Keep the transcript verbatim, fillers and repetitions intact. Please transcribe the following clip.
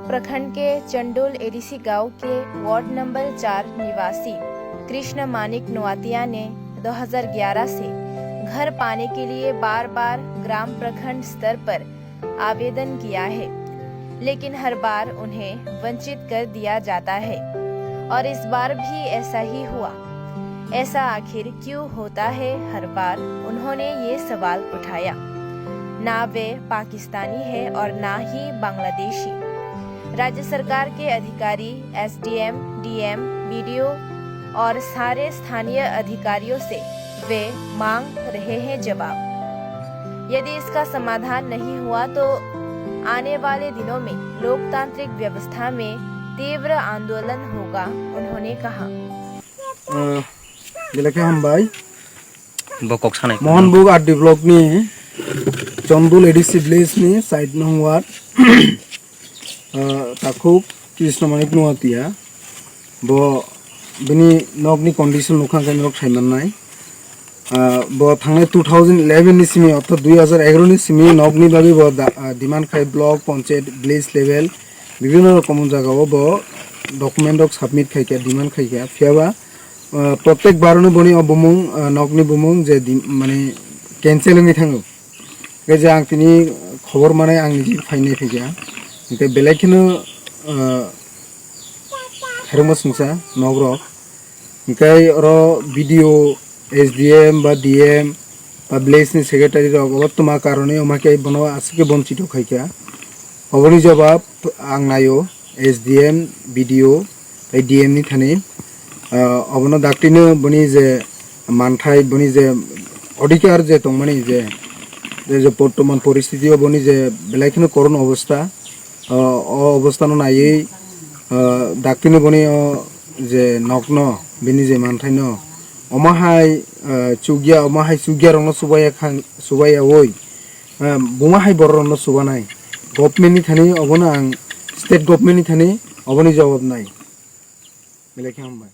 प्रखंड के चंडोल एडीसी गांव के वार्ड नंबर चार निवासी कृष्ण मानिक नोआतिया ने दो हज़ार ग्यारह से घर पाने के लिए बार-बार ग्राम प्रखंड स्तर पर आवेदन किया है, लेकिन हर बार उन्हें वंचित कर दिया जाता है और इस बार भी ऐसा ही हुआ। ऐसा आखिर क्यों होता है? हर बार उन्होंने ये सवाल उठाया। ना वे पाकिस्तानी है और ना ही बांग्लादेशी। राज्य सरकार के अधिकारी, एसडीएम, डीएम, बीडीओ और सारे स्थानीय अधिकारियों से वे मांग रहे हैं जवाब। यदि इसका समाधान नहीं हुआ तो आने वाले दिनों में लोकतांत्रिक व्यवस्था में तीव्र आंदोलन होगा, उन्होंने कहा। Belai khe hambai. Bo kok sanai. Mohanbug R D block ni Chondul A D C village ni side nong ward, ah, takhuk Krishna Manik Noatia. Bo bini nok ni condition nukha khe norok sai mannai. Ah, bo thangnai two thousand eleven ni simi, orthat dui hazar egaroh ni simi nok ni bagwi bo da-, ah, demand khai block, panchayat, village level, bibhinno rokom jaga o bo document rok submit khai kha, demand khai kha. Phiya ba, ah, protek bar no boni o bumung, ah, nok ni bumung je di-, mane cancel wngwi thango. Hwnkhe je ang tini khobor manai ang niji phainai phaikha. Hwnkhe belai kheno, ah, khairokma singsa nok rok. Hwnkhe oro B D O, S D M ba D M ba village ni secretary rok obo tma karone omo khe bono aswk khe bonchito khaikha. Oboni jawab ang naio S D M, B D O, tei D M ni thani, ah, obono daktino boni je manthai, boni je odhikar je tongmani je, je, je bortoman poristiti o boni je belai kheno koron obostha, ah, o obostha no naiwi, ah, daktino boni o je nokno, bini je manthaino, omo hai, ah, chukya, omo hai chukya rokno chubaiya kha, chubaiyawi, ah, buma hai borok rokno chubanai. Government ni thani obono ang, state government ni thani oboni jawab nai. Belai khe hambai.